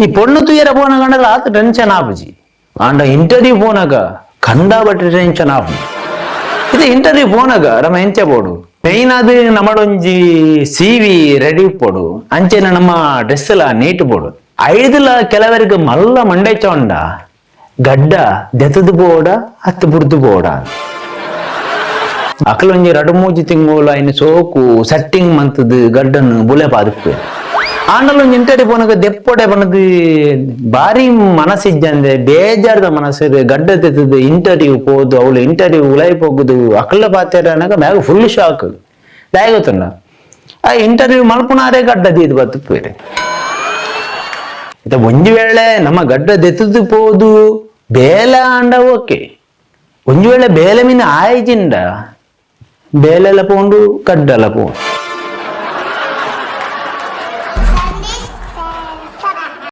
ಈ ಪೊಣ್ಣು ತೂಯರ ಪೋನಗ ಆತ ಟೆನ್ಷನ್ ಆಪುಜಿ. ಆಂಡ ಇಂಟರ್ವ್ಯೂ ಪೋನಾಗ ಕಂಡಾಬಟ್ಟಿ ಟೆನ್ಷನ್ ಆಪುಜಿ. ಇದು ಇಂಟರ್ವ್ಯೂ ಪೋನಾಗ ನಮ್ಮ ಎಂಚ ಬೋಡು, ಮೇನ್ ಆದ್ ನಮ್ಮಡೊಂಜಿ ಸಿವಿ ರೆಡಿ ಪೋಡು, ಅಂಚೆನೆ ನಮ್ಮ ಡ್ರೆಸ್ ಲ ನೀಟ್ ಬೋಡು. ಐದುಲ ಕೆಲವರಿಗೆ ಮಲ್ಲ ಮಂಡೆ ಚೊಂಡ ಗಡ್ಡ ದೆತದು ಬೋಡ ಅತ್ತು ಬುಡ್ದು ಬೋಡ. ಅಕಲೊಂಜಿ ರಡು ಮೂಜಿ ತಿಂಗೋಲು ಐನ್ ಸೋಕು ಸೆಟ್ಟಿಂಗ್ ಮಂತದು ಗಡ್ಡನ್ನು ಬುಲೆ ಪಾದುಪ್ಪೆ. ಆಂಡಲೊಂಜಿ ಇಂಟರ್ವ್ಯೂ ಪೋನಗ ದೆಪ್ಪೊಡೆ ಬನದು ಬಾರಿ ಮನಸ್ಸಿಜ್ಜಂದೆ ಬೇಜಾರ್ದ ಮನಸ್ಸು ಗಡ್ಡ ತೆತ್ತದು ಇಂಟರ್ವ್ಯೂ ಪೋದು, ಅವಳು ಇಂಟರ್ವ್ಯೂ ಉಲೈ ಪೋಗುದು ಅಕಲ ಪಾತೆರನಾಗ ಮ್ಯಾಗ ಫುಲ್ ಶಾಕ್ ದಾಯ ಗೊತ್ತುಂಡ. ಆ ಇಂಟರ್ವ್ಯೂ ಮಲ್ಪುನಾರೇ ಗಡ್ಡ ದೀದ್ ಬತ್ತುಪ್ಪೇರೆ. ಇತ್ತ ಒಂಜಿ ವೇಳೆ ನಮ್ಮ ಗಡ್ಡ ದೆತ್ತದು ಪೋದು ಬೇಲೆ ಆಂಡ ಓಕೆ. ಒಂಜಿ ವೇಳೆ ಬೇಲೆ ಮೀನು ಆಯ್ಜಿಂಡ ಬೇಲೆಲ ಪೋಂಡು, ಗಡ್ಡಲ ಪೋಂಡು.